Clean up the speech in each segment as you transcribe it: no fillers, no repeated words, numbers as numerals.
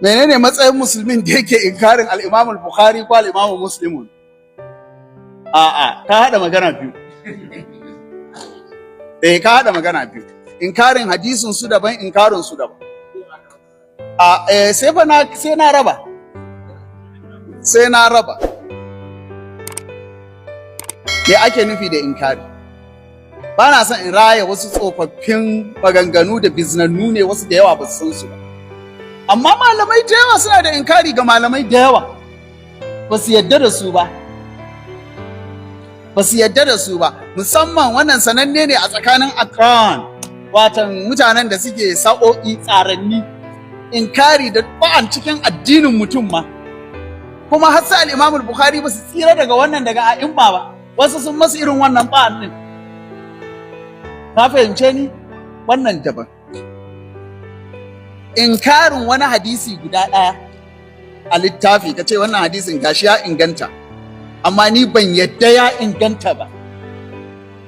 Menene matsayin musulmin da yake inkarin al-Imam al-Bukhari ko al-Imam Muslimun? A'a, ka hada magana biyu. Eh, ka hada magana biyu. Inkarin hadisin su daban, inkarin su daban. A eh, sai fa na sai na raba. Sai na raba. Me ake nufi da inkari? Ba na son in raya wasu tsofaffin maganganu da biznannu ne, wasu da yawa ba su san su ba. Amma malamai da yawa suna da inkari ga malamai da yawa. Ba su yadda da su ba. Ba su yadda da su ba. Musamman wannan sananne ne a tsakanin aqran, watan mutanen da suke sa'o'i, tsaranni. Inkari da ba'an cikin addinin mutum ma. Kuma har sai al-Imam Bukhari ba su tsira daga wannan daga a'imma ba. Wasu sun masu irin wannan ba'an din. Ka fahimce ni? Wannan daban. Inkarin wani hadisi guda ɗaya a littafi, ka ce wannan hadisin gashi ya inganta, amma ni ban yadda ya inganta ba,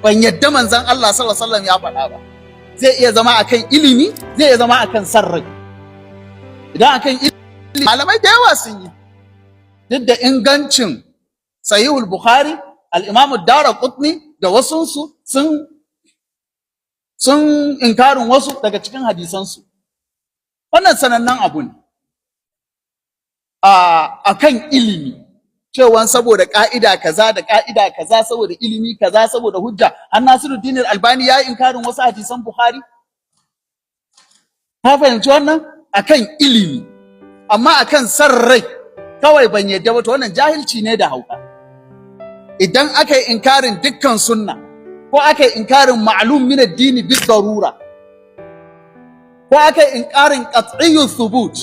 ban yadda manzon Allah sallallahu alaihi wasallam ya faɗa ba. Zai iya zama akan ilimi, zai iya zama akan san rai. Idan akan ilimi, malamai da yawa sun yi. Duk da ingancin Sahihul Bukhari, al-Imam Daraqutni da wasunsu sun inkarin wasu daga cikin hadisansu. Wannan sanannen abu ne a kan ilimi, cewan saboda ka'ida kaza da ka'ida kaza, saboda ilimi kaza, saboda hujja. Har Nasiruddin Albani ya yi inkarin wasu hadisan Bukhari. Ka fahimci wannan? Akan ilimi. Amma akan san rai kawai, ban yadda ba, to wannan jahilci ne da hauka. Idan aka yi inkarin dukkan sunna, ko aka yi inkarin ma'lum min addini bi darura, ko aka yi inkarin qat'iyyu thubut,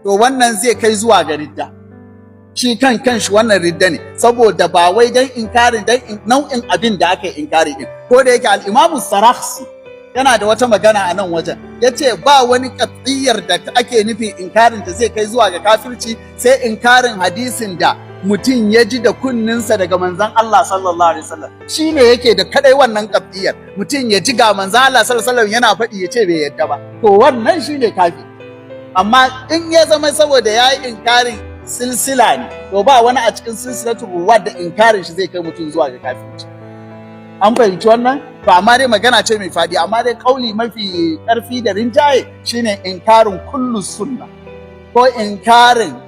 to wannan zai kai zuwa ga ridda. Shi kan kanshi wannan ridda ne, saboda ba wai dan inkarin dan nau'in abin da aka yi inkari din. Ko da yake al-Imam Sarakhsi yana da wata magana a nan wajen, yace ba wani qat'iyyar da ake nufin inkarin ta zai kai zuwa ga kafirci, sai inkarin hadisin da mutum ya ji da kunninsa daga manzon Allah sallallahu alaihi wasallam. Shine yake da kadai wannan qat'iyyar. Mutum ya ji ga manzon Allah sallallahu alaihi wasallam yana faɗi, ya ce bai yadda ba, to wannan shine kafi. Amma in ya zama saboda ya yi inkarin silsila ne, to ba wani a cikin silsilatu ruwat da inkarin shi zai kai mutum zuwa ga kafirci. An fahimci wannan? To amma dai magana ce mai faɗi. Amma dai kauli mafi ƙarfi da rinjaye shine inkarin kullu sunna ko inkarin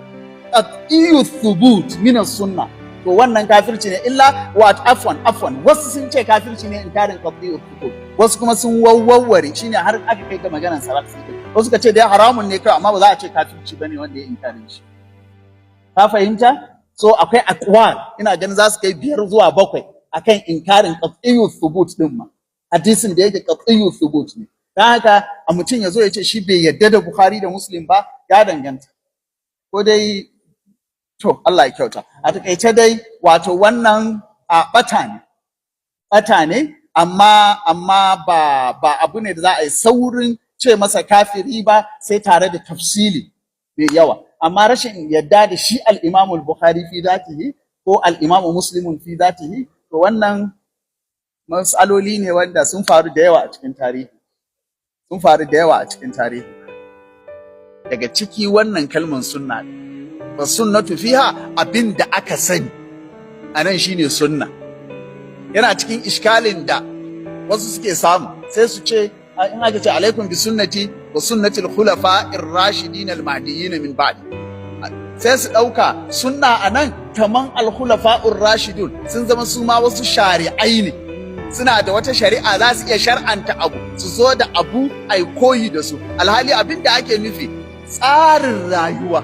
qat'iyyu thubut min sunna, to wannan kafirci ne. Illa wat afwan, afwan, wasu sun ce kafirci ne inkarin qat'iyyu thubut, wasu kuma sun wawware, shine har aka kai ga maganar Sarakhsi. Wasu ka ce dai haramun ne kawai, amma ba za a ce kafirci bane wanda ya inkarin shi. Ka fahimta? So akwai aqwal, ina ganin za su kai biyar zuwa bakwai, akan inkarin qat'iyyu thubut din ma, hadisin da yake qat'iyyu thubut ne. Dan haka a mutum ya zo ya ce shi bai yadda da Bukhari da Muslim ba, ya danganta. Ko dai to Allah ya kyauta. A takaice dai, wato wannan a bata ne, bata ne, amma ba abu ne da za a yi saurin ce masa kafiri ba, sai tare da tafsili mai yawa. Amma rashin yadda da shi al-Imam al-Bukhari fi zatihi ko al-Imam Muslim fi zatihi, to wannan mas'aloli ne wanda sun faru da yawa a cikin tarihi, sun faru da yawa a cikin tarihi. Daga ciki wannan kalman sunna, wa sunnatu fiha, abin da aka sani anan shine sunna. Yana cikin iskalin da wasu suke samu, sai su ce in aka ce alaikum bi sunnati wa sunnati al-khulafa ar-rashidin al-mahdiyyin min ba'di, sai su ɗauka sunna anan kaman al-khulafa ar-rashidun sun zama su ma wasu shari'ai ne, suna da wata shari'a, za su iya shar'anta abu, su zo da abu ai koyi da su. Alhali abin da ake nufi tsarin rayuwa,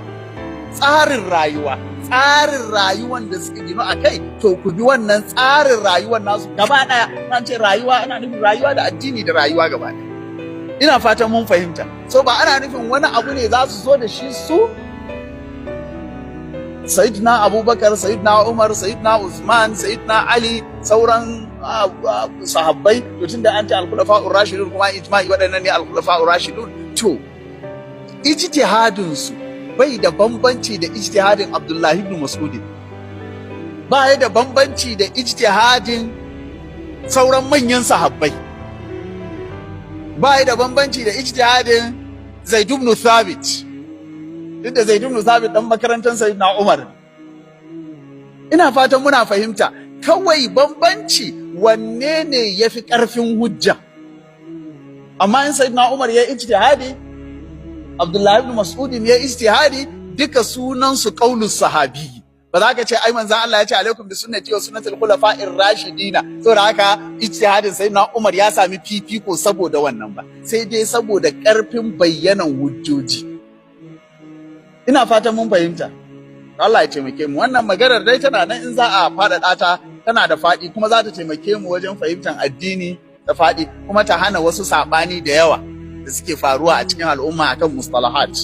tsarin rayuwa, tsarin rayuwan da suka ginu a kai, to ku bi wannan tsarin rayuwan nasu gaba ɗaya. An ce rayuwa, ana nufin rayuwa da addini da rayuwa gaba ɗaya. Ina fatan mun fahimta. So ba ana nufin wani abu ne za su zo da shi su Sayyidina Abubakar, Sayyidina Umar, Sayyidina Usman, Sayyidina Ali, sauran sahabbai. To tunda an ce al-khulafa'ur rashidun, kuma ijma'i waɗannan ne al-khulafa'ur rashidun, to ijtihadin su bai da bambanci da ijtihadin Abdullahi ibn Mas'ud, ba ya da bambanci da ijtihadin sauran manyan sahabbai, ba ya da bambanci da ijtihadin Zaid ibn Thabit. Duk da Zaid ibn Sabit dan makarantar Sayyidina Umar. Ina fatan muna fahimta. Kawai bambanci, wanne ne yafi karfin hujja? Amma in Sayyidina Umar ya ijtihadi, Abdullahi ibn Mas'ud ya ijtihadi, duka sunan su qaulus sahabi. Ba za ka ce ai manzon Allah ya ce alaikum bi sunnati wa sunnatil khulafa'ir rashidina, saboda haka ijtihadin Sayyidina Umar ya sami fifiko saboda wannan ba, sai dai saboda karfin bayyanan hujjoji. Ina fatan mun fahimta. Allah ya taimake mu. Wannan maganar dai tana nan, in za a faɗaɗa ta tana da faɗi, kuma za ta taimake mu wajen fahimtar addini da faɗi, kuma ta hana wasu saɓani da yawa da suke faruwa a cikin al'umma akan mustalahat.